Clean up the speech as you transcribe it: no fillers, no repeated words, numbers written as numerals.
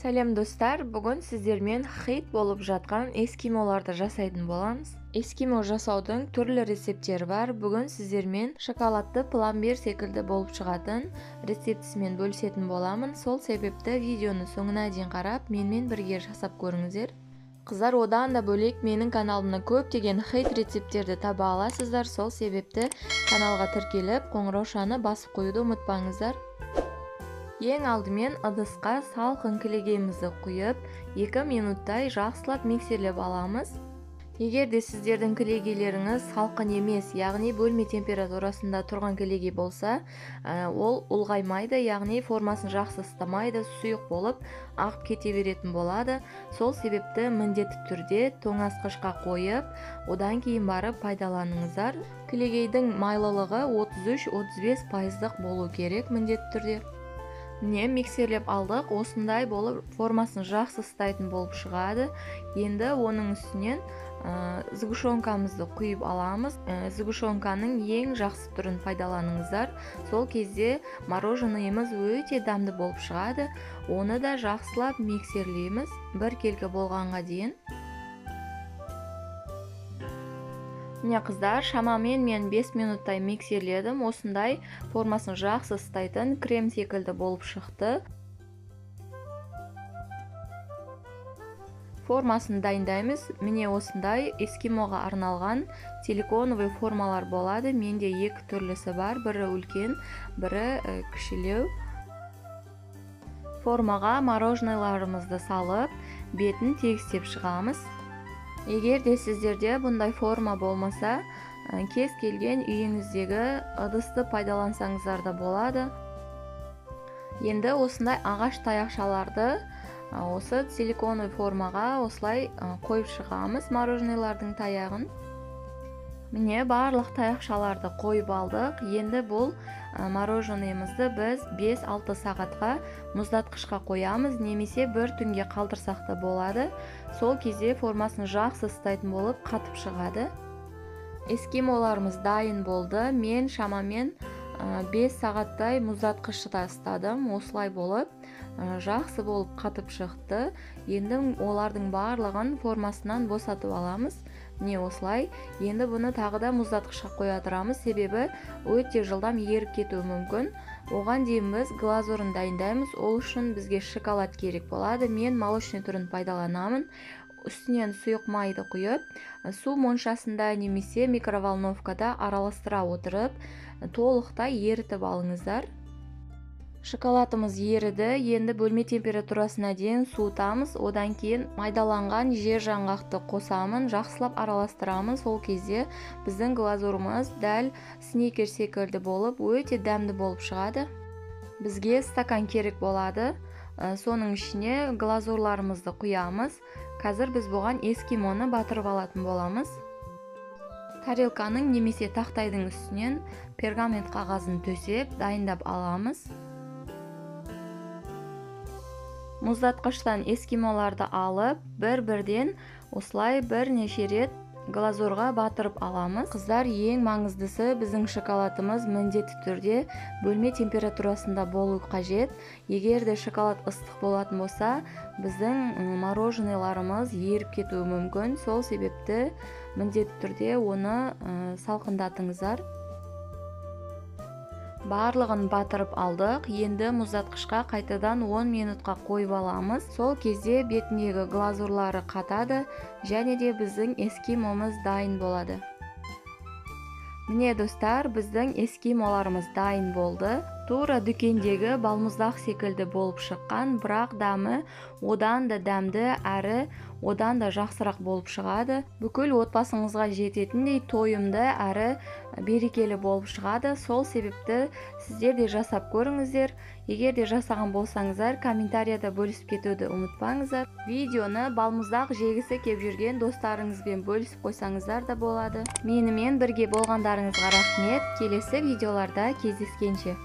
Сәлем достар, бүгін сіздермен хит болып жатқан эскимоларды жасайтын боламыз. Эскимо жасаудың түрлі рецепттері бар. Бүгін сіздермен шоколадты пломбир секілді болып шығатын рецептісімен бөлісетін боламын. Сол себепті видеоны соңына дейін қарап, менімен бірге жасап көріңіздер. Қыздар, одан да бөлек менің каналымда көптеген хит рецепттерді таба аласыздар. Сол себепті каналға тіркеліп, қоңыраушаны басып қоюды ұмытпаңыздар. Ең алдымен ыдысқа салқын кілегейімізді құйып, 2 минуттай жақсылап миксерлеп аламыз. Егер де сіздердің кілегейлеріңіз салқын емес, яғни бөлме температурасында тұрған кілегей болса, ол ұлғаймайды, яғни формасын жақсы ұстамайды, сұйық болып ағып кете беретін болады. Сол себепті міндетті түрде тоңазытқышқа қойып, одан кейін барып пайдаланыңыздар. Кілегейдің майлылығы 33-35% болу керек міндетті түрде. Міне, миксерлеп алдық. Осындай болып формасын жақсы ұстайтын болып шығады. Енді оның үстінен сгущенкамызды құйып аламыз. Сгущенканың ең жақсы түрін пайдаланыңыздар. Сол кезде мороженоемыз өте дәмді болып шығады. Оны да жақсылап миксерлейміз біркелкі болғанға дейін. Міне қыздар, шамамен мен 5 минуттай миксерледім. Осындай формасын жақсы ұстайтын крем секілді болып шықты. Формасын дайындаймыз. Міне осындай эскимоға арналған силиконовый формалар болады. Менде екі түрлісі бар, бірі үлкен, бірі кішілеу. Формаға мороженойларымызды салып, бетін тегістеп шығамыз. Егер де сіздерде бұндай форма болмаса, кез келген үйіңіздегі ыдысты пайдалансаңыздар да болады. Енді осындай ағаш таяқшаларды осы силиконовый формаға осылай қойып шығамыз мороженойлардың таяғын. Міне, барлық таяқшаларды қойып алдық. Енді бұл мороженоемызды біз 5-6 сағатқа мұздатқышқа қоямыз, немесе бір түнге қалдырсақ та болады. Сол кезде формасын жақсы ұстайтын болып қатып шығады. Эскимоларымыз дайын болды. Мен шамамен 5 сағаттай мұздатқышта ұстадым. Осылай болып жақсы болып қатып шықты. Енді олардың барлығын формасынан босатып аламыз. Міне осылай. Енді бұны тағы да мұздатқышқа қоя тұрамыз, себебі өте жылдам еріп кетуі мүмкін. Оған дейін біз глазурын дайындаймыз. Ол үшін бізге шоколад керек болады. Мен молочный түрін пайдаланамын. Үстінен сұйық майды құйып, су моншасында немесе микроволновкада араластыра отырып, толықтай ерітіп алыңыздар. Шоколадымыз еріді. Енді бөлме температурасына дейін суытамыз. Одан кейін майдаланған жер жаңғақты қосамын, жақсылап араластырамын. Сол кезде біздің глазурымыз дәл сникер секілді болып, өте дәмді болып шығады. Бізге стакан керек болады. Соның ішіне глазурларымызды құямыз. Қазір біз бұған эскимоны батырып алатын боламыз. Тарелканың немесе тақтайдың үстінен пергамент қағазын төсеп, дайындап аламыз. Мұздатқыштан эскимоларды алып, бір-бірден осылай бірнеше рет глазурға батырып аламыз. Қыздар, ең маңыздысы, біздің шоколадымыз міндетті түрде бөлме температурасында болу қажет. Егер де шоколад ыстық болатын болса, біздің мороженойларымыз еріп кетуі мүмкін. Сол себепті міндетті түрде оны салқындатыңыздар. Барлығын батырып алдық. Енді мұздатқышқа қайтадан 10 минутқа қойып аламыз. Сол кезде бетіндегі глазурлары қатады және де біздің эскимомыз дайын болады. Міне достар, біздің эскимоларымыз дайын болды. Тура дүкендегі балмұздақ секілді болып шыққан, бірақ дәмі одан да дәмді әрі одан да жақсырақ болып шығады. Бүкіл отбасыңызға жететіндей тойымды әрі берекелі болып шығады. Сол себепті сіздер де жасап көріңіздер. Егер де жасаған болсаңыздар, комментарияда бөлісіп кетуді ұмытпаңыздар. Видеоны балмұздақ жегісі кеп жүрген достарыңызбен бөлісіп қойсаңыздар да болады. Менімен бірге болғандарыңызға рахмет. Келесі видеоларда кездескенше.